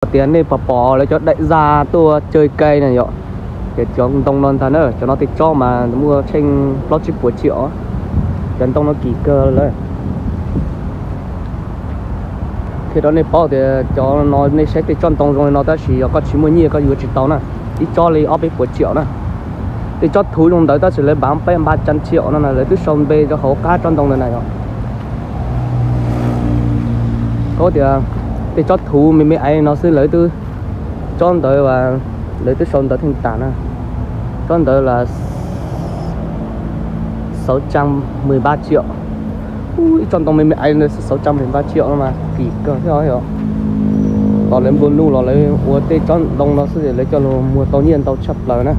Tias nej pom pom lawv cov đại gia tuaj chơi cây na yom, ces cov ntoo no ntag na, cov no tej tsob mas muaj tsheej plaub tsib puas triệu, cov ntoo no kim kawg lawm. Qhia rau nej paub tias cov no nej saib tej tsob ntoo zoo li no tab sis yog koj tsis muaj nyiaj koj yuav tsis tau na, ib tsob li ob peb puas triệu na. Tej tsob thuv zoo ntawd tab sis lawv bán ba trăm triệu no na, lawv twb sau npe rau hauv qab tsob ntoo ntawd na yom. Koj tias tej tsob thuv me me aiv no xwb lawv twb, tsob ntawd lawv twb sau ntawv theej tas na, tsob ntawd là sáu trăm mười ba triệu. Ib tsob ntoo me me aiv ntawd sáu trăm mười ba triệu no mas kim kawg thiab os. Los lawv nplua nuj los lawv ua tej tsob ntoo no xwb lawv coj los muag tau nyiaj ntau tshaj plaws na.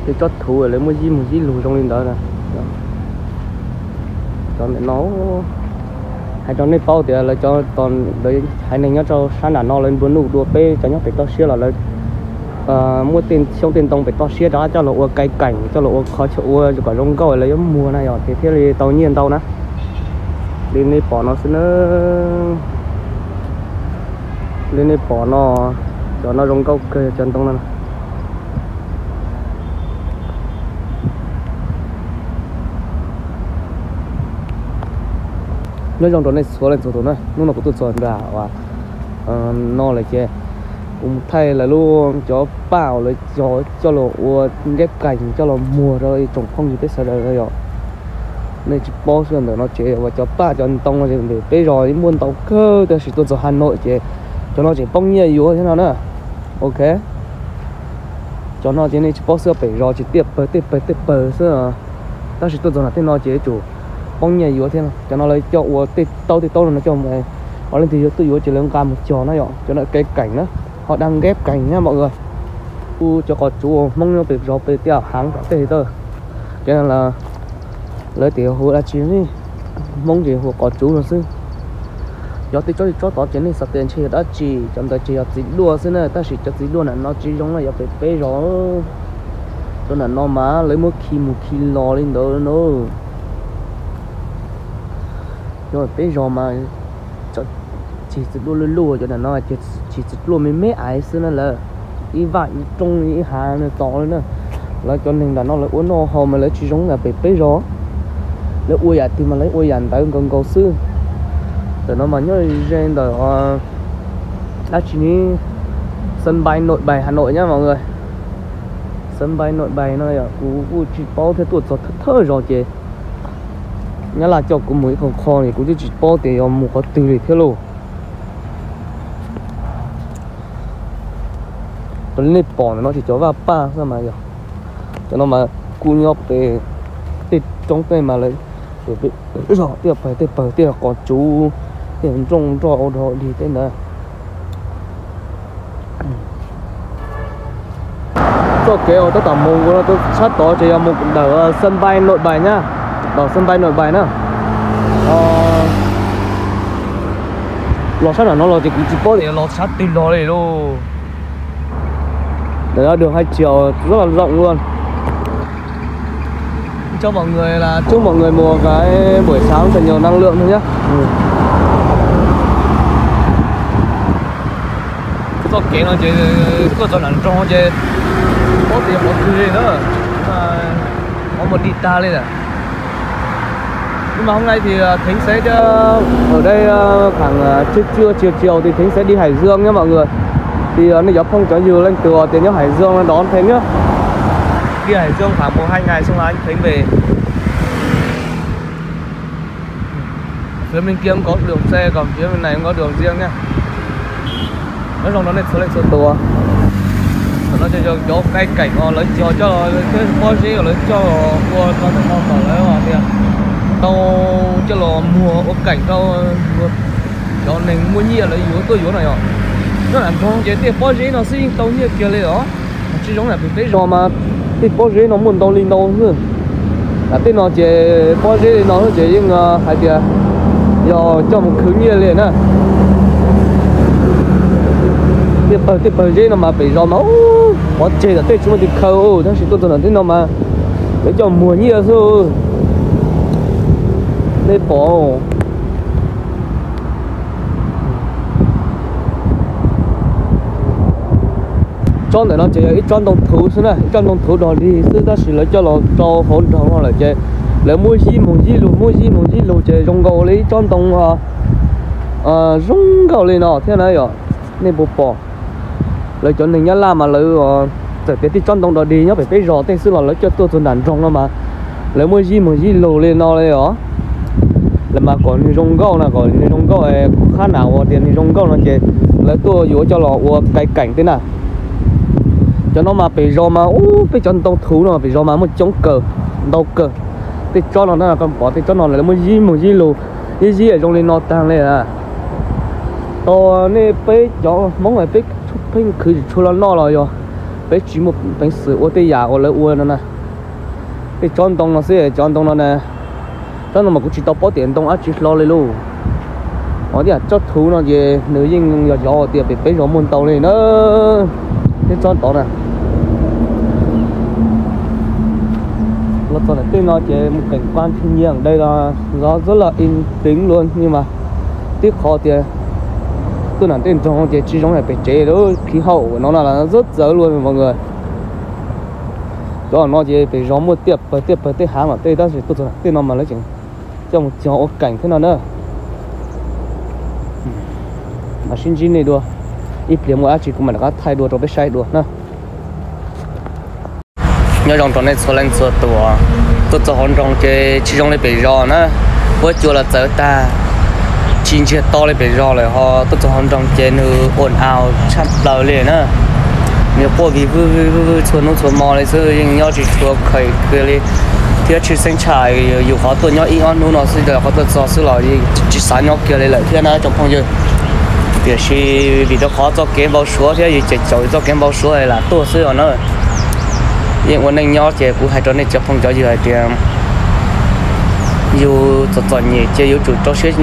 Tej tsob thuv lawv muab yib mus yib lug zoo li ntawd na. Cov ntawm no hais rau nej paub tias lawv cov, lawv haiv neeg nyob rau sab nram no lawv nplua nuj dua peb cov nyob pem toj siab los lawv muab tej xyoob tej ntoo pem toj siab rov qab coj los ua cây cảnh, coj los ua qhov chaw ua kom zoo nkauj lawv yuav muag na yom, ces thiaj li tau nyiaj ntau na. Li nej pom no xwb na. Li nej pom no, cov no zoo nkauj kawg cov ntoo no. Nyob zoo rau nej txhua leej txhua tus na, hnub no kuv tuaj txog nram uas no lawm ces kuv mus thaij lawv lub cov paj uas lawv coj los ua nceb kais coj los muag rau ib tsoom phooj ywg peb sawv daws yom. Nej tsis paub xwb, ntawm no ces uas cov paj cov ntoo no ces pem peb zos muaj ntau kawg tab sis tuaj txog Hà Nội ces cov no tseem poob nyiaj yuav thiab no na. Ok, cov no ces nej tsis paub xwb, pem zos ces tiaj pawg tej pawg tej pawg xwb, tab sis tuaj txog nram tej no ces yuav tsum poob nyiaj yuav thiab. Cov no lawv coj ua tej taub tej taub no coj mus, leej twg yuav tuaj yuav ces lawv nqa mus cog na yom. Cov no cây cảnh na, họ đang ghép cành nhá mọi người. Kuj cov qos tsuv uas Hmoob nyob pem zos pem tiaj heev tom tej tawm, cov no lawv tias hu dab tsi, Hmoob ces hu qos tsuv no xwb. Yog tej tsob tsob tod ces nej xav tias ntshe yog dab tsi, cov ntawd ces yog txiv duaj xwb na, tab sis cov txiv duaj nram no tsis zoo na, yog pem peb zos. Cov nram no mas lawv muab khi mus khi los li ntawd na. Yog peb zos mas cog txiv duaj luj luj, cov nram no ces txiv duaj me me aiv xwb na lawm, ib vaj ib rooj ib hav no tos li na. Lawv cov neeg nram no lawv ua noj haus mas lawv tsis zoo nram pem peb zos, lawv ua yam twg mas lawv ua yam ntawd nkaus nkaus xwb. Ntawm no mas nyob ze ntawm dab tsi ne, sân bay Nội Bài Hà Nội nhá mọi người. Sân bay Nội Bài no yog kuv kuj tsis paub thiab, tuaj txog thawj thawj zos ces Nyab Laj coj kuv mus ib qho qho li kuv twb tsis paub tias yog mus qhov twg li thiab lauj. Raws li nej pom ntawm no ces cov vaj paj xwb mas yog, cov no mas kuj nyob pem tej roob tej mas lawv, zos tiaj pawg tej pawg tiaj qos tsuv, tiaj nrooj nroj ua dog dig tej ntawd. Txoj kev uas tab tom mus no sab tod ces yog mus ntawm sân bay Nội Bài nhá, ntawm sân bay Nội Bài na. Los sab nram no los ces kuv tsis paub tias los sab twg los li lauj. Ntawm no đường hai chiều rất là rộng luôn. Chúc mọi người là chúc mọi người một cái buổi sáng thật nhiều năng lượng thôi nhé. Txoj kev no ces tuaj txog nram nroog ces paub tias qhov twg li na, qhov mus dim tag li lawm. Nhưng mà hôm nay thì Thính sẽ đi, ở đây khoảng trưa trưa chiều chiều thì Thính sẽ đi Hải Dương nhé mọi người. Thì anh nhóm phong trào dư lên từ tiền nhóm Hải Dương nó đón Thính nhé. Đi Hải Dương khoảng một hai ngày xong là anh Thính về. Phía bên kia cũng có đường xe, còn phía bên này cũng có đường riêng nha. Nói chung nó nên số lệnh số tua. Nó cho cho cho cái cảnh nó lấy cho cho cái có dễ lấy cho qua con để con bảo lấy mà kìa. Tao cho lo mua có cảnh tao cho nên mua nhiều lấy yuav tôi yuav này rồi. Nó làm cho cái tiền có dễ nó xin tao nhiều kia lấy đó. Tsis zoo nram pem peb zos mas tej pob zeb no muaj ntau li ntau xwb. Tej no ces pob zeb li no ces yeej hais tias yog coj mus khwv nyiaj li na. Tej pawg tej pawg zeb no mas pem zos mas pov tseg tom tej tsis muaj tis khaws, tab sis tuaj txog nram tej no mas lawv coj muag nyiaj xwb. Nej pom Tsob ntawm no ces yog ib tsob ntoo thuv xwb na, ib tsob ntoo thuv dog dig xwb, tab sis lawv coj los rau hauv nroog no lawm ces lawv muab yib moog yib lug, muab yib moog yib lug ces zoo nkaus li ib tsob ntoo zoo nkaus li no thiab na yom. Nej puas pom, lawv cov neeg Nyab Laj mas lawv txawm tias tej tsob ntoo dog dig nyob pem peb zos tej xwb los lawv coj tuaj txug nram nroog no mas lawv muab yib moog yib lug li no li os. Lawv mas kom nwg zoo nkauj na, kom nwg zoo nkauj, qhab nam ua tias nwg zoo nkauj no ces lawv tuaj yuav coj los ua kai keem tej na. Cov no mas pem zos mas ub, peb cov ntoo thuv no pem zos mas muaj coob kawg, ntau kawg. Tej tsob no na, koj pom tej tsob no lawv muab yib moog yib lug, yib yib zoo li no taag li. Tau nej peb cov Hmoob peb pheej khwv tsis tshua los noj los yog peb tsis muaj peev xwm ua tej yam uas lawv ua no na. Tej tsob ntoo no xwb, cov ntoo no na, tsob ntoo mas kuv tsis tau paub tias ntoo dab tsi hlo li lauj. Ho tej yam tsob thuv no ces nws yeej yog cov uas tias pem peb zos muaj ntau li na. Tej tsob tod na, los txog ntawm tej no ces mus keem kuaj thi nyiam dai los zov zab las in teev luas ni mas tib qhov tias tuaj nram tej nroog ces tsis zoo yam pem tsev lawm, khi hauj no na zab txawv luas mas nkaus. Cov no ces pem zos muaj tiaj pawg tiaj pawg tej hav mas tej, tab sis tuaj txog ntawm tej no mas lawv tseem coj mus cog ua keem thiab no na. Mas sib ntsib nej dua, ib pliag muaj dab tsi kuv mam rov qab thaij dua rau peb saib dua na. Nyob zoo rau nej txhua leej txhua tus, tuaj txog hauv nroog ces tsis zoo li pem zos na, huab cua los txawv tag, tsis ntsiag to li pem zos lawm, ho tuaj txog hauv nroog ces nws ua au tshaj plaws li na. Nws quaj vig vwg vwg vwg txhua hnub txhua hmo li xwb, yeej nyob tsis tshua kheev kiag li, thiab tshwj xeeb tshaj yus qhov tuaj nyob ib ob hnub no xwb, qhov tuaj txog xwb los tsis xav nyob kiag li lawm thiab na tsoom phooj ywg. Tiam sis vim rau qhov txoj kev npau suav thiab yus cem caum txoj kev npau suav lam tuaj xwb os na. Yeej ua neej nyob ces kuv hais rau nej cov phooj cov ywg hais tias yus txom txom nyem ces yuav tsum rau siab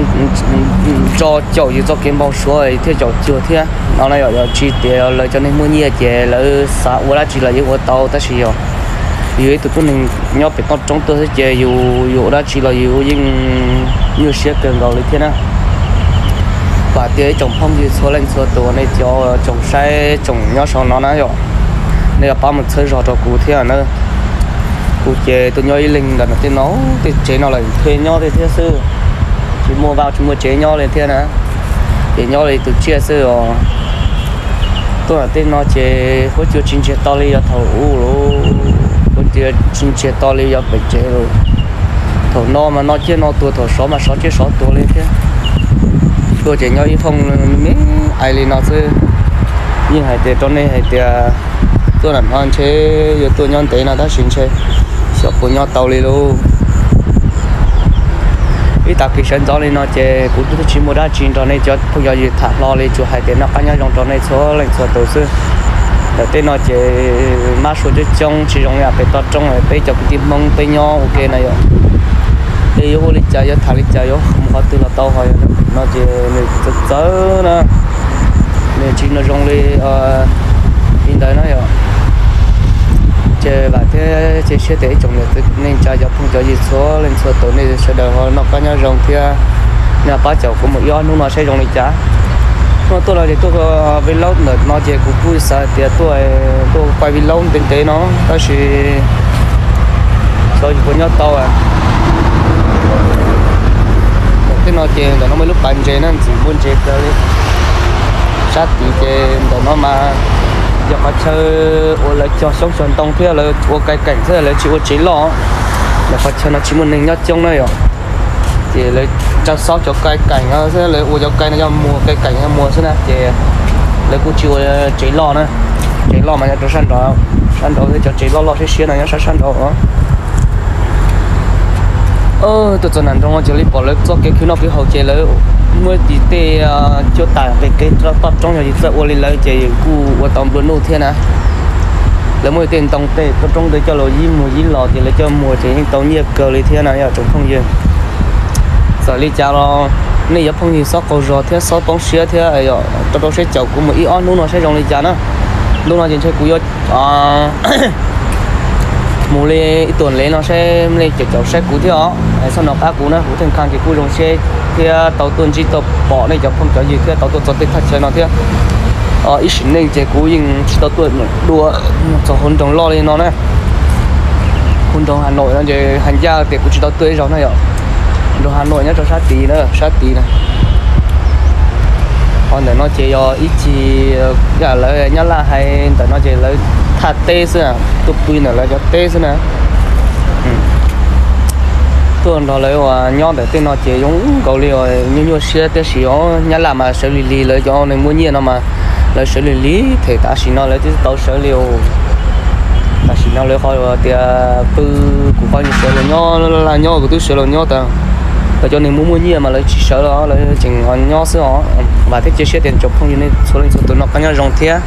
ntso caum yus txoj kev npau suav thiab caum cuag thiab no na. Yog tsis tias lawv cov neeg muaj nyiaj ces lawv xav ua dab tsi los yeej ua tau, tab sis yog yus ib tug tub neeg nyob pem toj roob tuaj xwb ces yus, yus ua dab tsi los yus yeej nyuaj siab kawg nkaus li thiab na. Vam tias ib tsoom phooj ywg txhua leej txhua tus, nej cov tsoom saib tsoom nyob saum no na yom, nej yuav pab mus txhawb zog rau kuv thiab na. Kuv ces tuaj nyob ib leeg ntawm no tej no, tej tsev no lawm thiaj nyob thiab xwb, tsis muaj vaj tsis muaj tsev nyob li thiab na. Ces nyob li tus tsiaj xwb os. Tuaj ntawm tej no ces huab cua tsis ntsiag to li yog thaum ub lawm, huab cua tsis ntsiag to li yog pem tsev lawm. Thaum no mas no ciaj no tuag, thaum sov mas sov ciaj sov tuag li thiab. Tuaj ces nyob ib thooj me me ais li no xwb. Yeej hais tias rau nej hais tias tuaj ntawm no ntshe yuav tuaj nyob ntev no tab sis ntshe xyov puas nyob tau li lauj. Ib tag kis sawv ntxov li no ces kuv twb tsis muaj dab tsi nrog nej cov phooj cov ywg tham hlo li, tsuas hais tias noj qab nyob zoo rau nej txhua leej txhua tus xwb. Ntawm tej no ces mab sua coob coob tsis zoo li pem toj roob, peb cov kwv tij Hmoob peb nyob ua ke na yom. Es yuav ua li cas yuav tham li cas yuav mus qhov twg los tau, ho yog no ces nws txawv txawv na, nws tsis nyob zoo li li ntawd na yom. Ces vam thiab cia siab tias ib tsoom niam txiv neej tsa cov phooj cov ywg txhua leej txhua tus nej sawv daws ho noj qab nyob zoo thiab nej pab caum kuv mus ib ob hnub no saib zoo li cas. Hnub tuaj no ces tuaj vij laub ntawm no ces kuv kuj xav tias tuaj, tuaj quaj vij laub ntev ntev no tab sis xyov yus puas nyob tau. Ntawm tej no ces ntawm no muaj ib lub pas ntses na, ntxim npua ntses kawg li. Sab tid ces ntawm no mas yog qhov chaw uas lawv cog xyoob cog ntoo thiab lawv ua kai keem thiab lawv tsis ua tsev loj. Ntawm qhov chaw no tsis muaj neeg nyob coob na yom. Ces lawv tsa xob cov kai keem xwb, lawv ua cov kai no yog muag, kai keem yog muag xwb na, ces lawv kuj tsis ua tsev loj na. Tsev loj mas nyob rau sab nraud, sab nraud thiab cov tsev loj loj siab siab no nyob sab sab nraud. Tuaj txog nram nroog no ces li pom lawv txoj kev khwv noj khwv haus ces lawv muab tis tej cuab tam nqis kev toj roob, yog yus txawj ua li lawv ces yus kuj ua tau nplua nuj thiab na. Lawv muab tej ntoo tej toj roob ntawd coj los yib muag yib los ces lawv coj muag ces yeej tau nyiaj kawg li thiab na yog tsoom phooj ywg. Txawm li cas los nej yuav phooj ywg xob qaug zog thiab xob poob siab thiab rau rau siab caum kuv mus ib ob hnub no saib zoo li cas na. Hnub no ces ntshe kuv yuav mus li ib tuam lev no saib nej caum caum saib kuv thiab os. Txhob nco qab kuv na, kuv theej kha ces kuj zoo siab thiab tau tuaj ntsib tuaj pom nej cov phooj cov ywg thiab tau tuaj txog tej thaj chaw no thiab. Ib sim neej ces kuv yeej tsis tau tuaj dua txog hauv nroog loj li no na. Hauv nroog Hà Nội no ces hais ncaj tias kuv tsis tau tuaj ib zaug na yom. Nroog Hà Nội nyob rau sab tid na, sab tid na. Qhov ntawm no ces yog ib txhia, yam lawv Nyab Laj hais ntawm no ces lawv thaj teb xwb, tuaj pw ntawm lawv cov teb xwb na. Tuaj nrog lawv uas nyob ntawm tej no ces zoo nkaus li uas nyuaj nyuaj siab, tiam sis os Nyab Laj mas sawv lig lig, lawv cov neeg muaj nyiaj no mas lawv sawv lig lig, them tam sim no lawv twb tau sawv li. Tam sim no lawv qhov tias pw, kuv qhov sawv los nyob, nyob kuv twb sawv los nyob tas. Lawv cov neeg muaj muaj nyiaj mas lawv tsis sawv los, lawv tseem nyob xwb os. Vam thiab cia siab tias tsoom phooj ywg nej txhua leej txhua tus noj qab nyob zoo thiab.